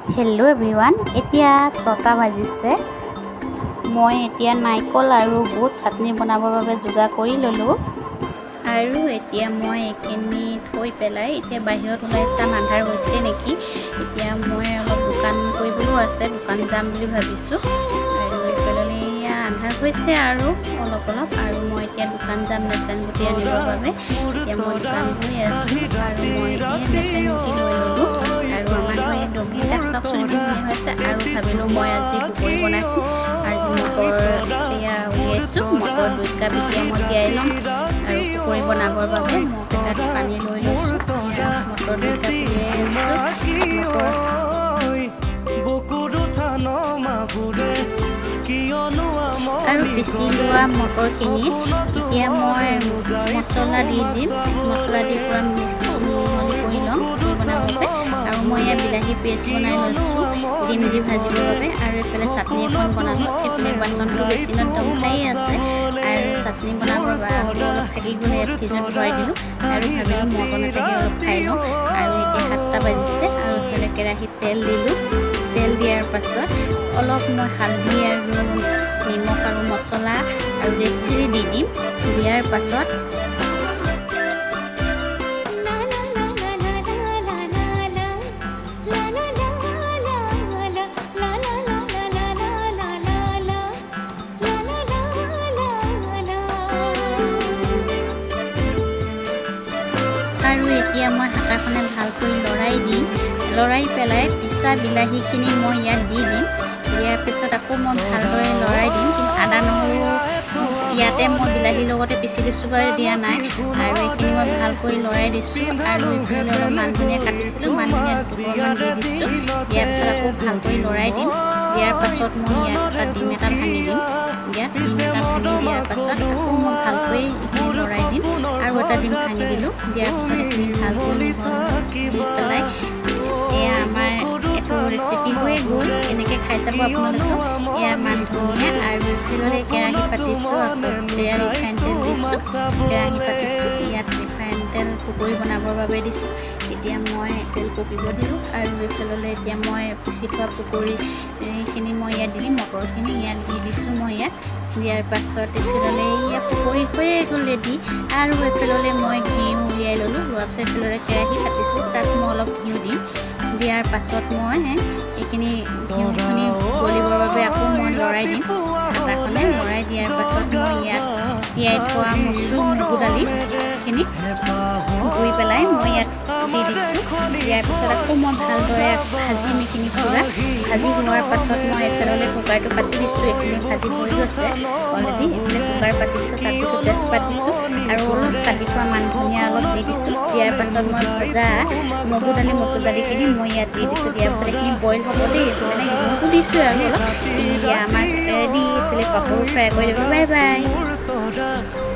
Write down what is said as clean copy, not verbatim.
Hello' everyone, এতিয়া 6টা বাজিছে। মই এতিয়া নাৰিকল আৰু বুট চাটনি বনাবৰ বাবে যোগাৰ কৰি ল'লোঁ আৰু এতিয়া মই এইখিনি থৈ পেলাই এতিয়া বাহিৰত ওলাই চাম আন্ধাৰ হৈছে নেকি। এতিয়া মই অলপ দোকান কৰিবলৈও আছে, দোকান যাম বুলি ভাবিছোঁ। আৰু এইফালে এয়া আন্ধাৰ হৈছে আৰু অলপ অলপ, আৰু মই এতিয়া দোকান যাম নেফলেন গুটি আনিবৰ বাবে। এতিয়া মই দোকান গৈ আছোঁ আৰু মই এই নেফলেন গুটি লৈ ল'লোঁ। আৰু আমাৰ ঘৰৰ এই ডগীকেইটাক চাওকচোন, ইমান ধুনীয়া হৈছে। আৰু ভাবিলোঁ মই আজি পকৰি বনাই খাম। আজি মটৰ এয়া উলিয়াইছোঁ, মটৰ 2 কাপ এতিয়া মই তিয়াই ল'ম আৰু পকৰি বনাবৰ বাবে মগ এটাত পানী লৈ লৈছোঁ। এয়া মটৰ 2 কাপ উলিয়াই আছোঁ মটৰ। আৰু পিচি লোৱা মটৰখিনিত এতিয়া মই মছলা দি দিম। মছলা দি পূৰা মিহলি কৰি ল'ম বনাবৰ বাবে। আৰু মই ইয়াত বিলাহী পেষ্ট বনাই লৈছোঁ ডিম দি ভাজিবৰ বাবে। আৰু এইফালে চাটনি এখন বনালোঁ। এইফালে বাচনটো বেচিনত দম খায়েই আছে আৰু চাটনি বনাবৰ বাবে আকৌ অলপ থাকি গ'ল, ইয়াত ফ্ৰিজত ভৰাই দিলোঁ। আৰু ভাবিলোঁ মটন এটাকে অলপ খাই লওঁ। আৰু এতিয়া 7টা বাজিছে আৰু এইফালে কেৰাহীত তেল দিলোঁ। তেল দিয়াৰ পাছত অলপ মই হালধি আৰু নিমখ আৰু মছলা আৰু ৰেড চিলি দি দিম। দিয়াৰ পাছত আৰু এতিয়া মই হাতাখনে ভালকৈ লৰাই দিম। লৰাই পেলাই পিছা বিলাহীখিনি মই ইয়াত দি দিম। দিয়াৰ পিছত আকৌ মই ভালদৰে লৰাই দিম। কিন্তু আদা নহৰু ইয়াতে মই বিলাহীৰ লগতে পিচি দিছোঁ বাৰু, দিয়া নাই। আৰু এইখিনি মই ভালকৈ লৰাই দিছোঁ। আৰু এইফালে অলপ মান ধনিয়া কাটিছিলোঁ, মান ধনিয়া দুটুকুৰামান দি দিছোঁ। দিয়াৰ পিছত আকৌ ভালকৈ লৰাই দিম। দিয়াৰ পাছত মই ইয়াত এটা ডিম এটা ভাঙি দিম। ইয়াত ডিম এটা ভাঙি দিয়াৰ পাছত আকৌ মই ভালকৈ এইখিনি লৰাই দিম। আৰু এটা ডিম ভাঙি দিলোঁ। দিয়াৰ পিছত এইখিনি ভালকৈ মিহলি দি পেলাই এয়া আমাৰ এইটো ৰেচিপি হৈয়ে গ'ল। এনেকৈ খাই চাব আপোনালোকেও। এয়া মান ধনিয়া আৰু এইফালে কেৰাহী পাতিছোঁ। আকৌ এয়া ৰিফাইন তেল দিছোঁ, কেৰাহী পাতিছোঁ। ইয়াত ৰিফাইন তেল পকৰি বনাবৰ বাবে দিছোঁ। এতিয়া মই তেল কপিব দিলোঁ। আৰু এইফালে এতিয়া মই পিচি থোৱা পকৰিখিনি মই ইয়াত দি দিম। মটৰখিনি ইয়াত দি দিছোঁ মই ইয়াত। দিয়াৰ পাছত এইফালে এয়া পকৰি হৈয়ে গ'ল ৰেডি। আৰু এইফালে মই ঘিউ উলিয়াই ল'লোঁ। লোৱাৰ পিছত এইফালে কেৰাহী পাতিছোঁ, তাত মই অলপ ঘিউ দিম। দিয়াৰ পাছত মই এইখিনি ঘিউখিনি গলিবৰ বাবে আকৌ মই লৰাই দিম হাতাখনে। লৰাই দিয়াৰ পাছত মই ইয়াত তিয়াই থোৱা মচুৰ মগু দালিখিনি ধুই পেলাই মই ইয়াত দি দিছোঁ। দিয়াৰ পিছত আকৌ মই ভালদৰে ভাজিম। এইখিনি পূৰা ভাজি হোৱাৰ পাছত মই এইফালে কুকাৰটো পাতি দিছোঁ। এইখিনি ভাজি হৈ গৈছে অলৰেডি। এইফালে কুকাৰ পাতি দিছোঁ, তাত দিছোঁ তেজপাত দিছোঁ আৰু অলপ কাটি থোৱা মান ধনিয়া অলপ দি দিছোঁ। দিয়াৰ পাছত মই ভজা মগু দালি মচুৰ দালিখিনি মই ইয়াত দি দিছোঁ। দিয়াৰ পাছত এইখিনি বইল হ'ব দেই, মানে ঘিউটো দিছোঁ আৰু অলপ। এয়া আমাৰ ৰেডি। এইফালে পাপৰো ফ্ৰাই কৰি দিব। Bye bye.